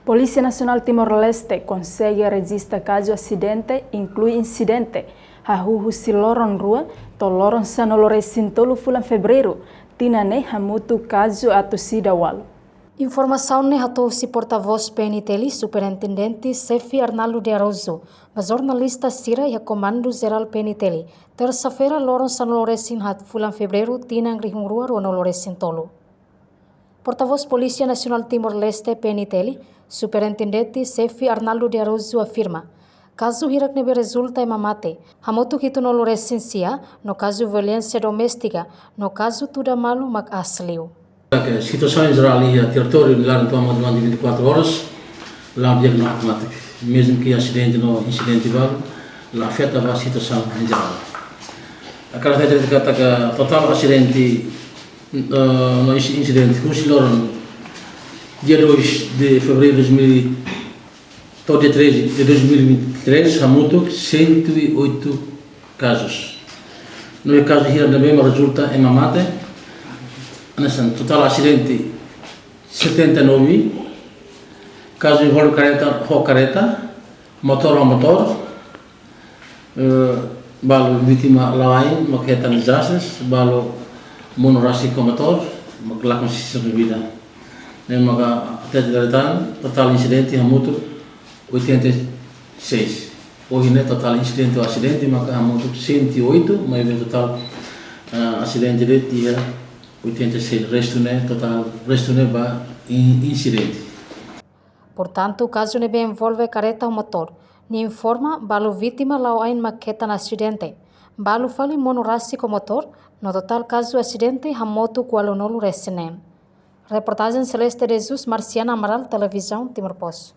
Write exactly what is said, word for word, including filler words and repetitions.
Polísia Nasionál Timor-Leste konsege rejista kazu asidente, inklui insidente, hahú husi loron rua to'o loron sanulu-resin-tolu fulan Fevereiru, tinan ne'e hamutuk kazu atus ida ualu. Informasaun ne'e hato'o husi portavós P N T L, Superintendente Xefe Arnaldo de Araújo, ba jornalista sira iha Komandu Jerál P N T L, tersa-feira loron sanulu-resin-haat fulan Fevereiru tinan rihun rua ruanulu-resin-tolu. Portavós Polísia Nasionál Timor-Leste, P N T L, Superintendente Xefe Arnaldo de Araújo afirma, kazu hirak ne'ebé rezulta ema mate, hamutuk hitunulu-resin-sia, no kazu violénsia doméstika, no kazu tuda malu mak aas liu. Ke situasaun jerál iha territóriu ne'e laran tomak durante vinte e quatro horas, la diagnoza mate. Mezmu ke asidente no insidente balu, la afeta ba situasaun jerál. Hakarak hatete katak totál asidente, eh, no insi-, insidente, husi loron dia dois de fevereiro de dois mil, to'o dia treze de dois mil e vinte e três, hamutuk cento e oito casos. No kazu hirak ne'ebé mak rezulta ema mate, hanesan totál asidente setenta e nove, kazu envolve karreta ho karreta, motór ho motór, eh, balu vítima la'o ain mak hetan dezastres, balu monu rasik ho motór, mak lakon sira-nia vida. Ne'e maka até data, totál insidente hamutuk oitenta e seis. Ohin ne'e totál insidente ho asidente maka hamutuk cento e oito, maibé totál, eh, asidente de'it iha oitenta e seis, restu ne'e totál, restu ne'e ba in-, insidente. Portantu, kazu ne'ebé envolve karreta ho motór, nia informa balu vítima la'o ain mak hetan asidente, balu fali monu rasik ho motór, no totál kazu asidente hamutuk ualunulu-resin-neen. Reportajen Celeste de Jesus, Marciana Amaral, Televizaun Timor Post.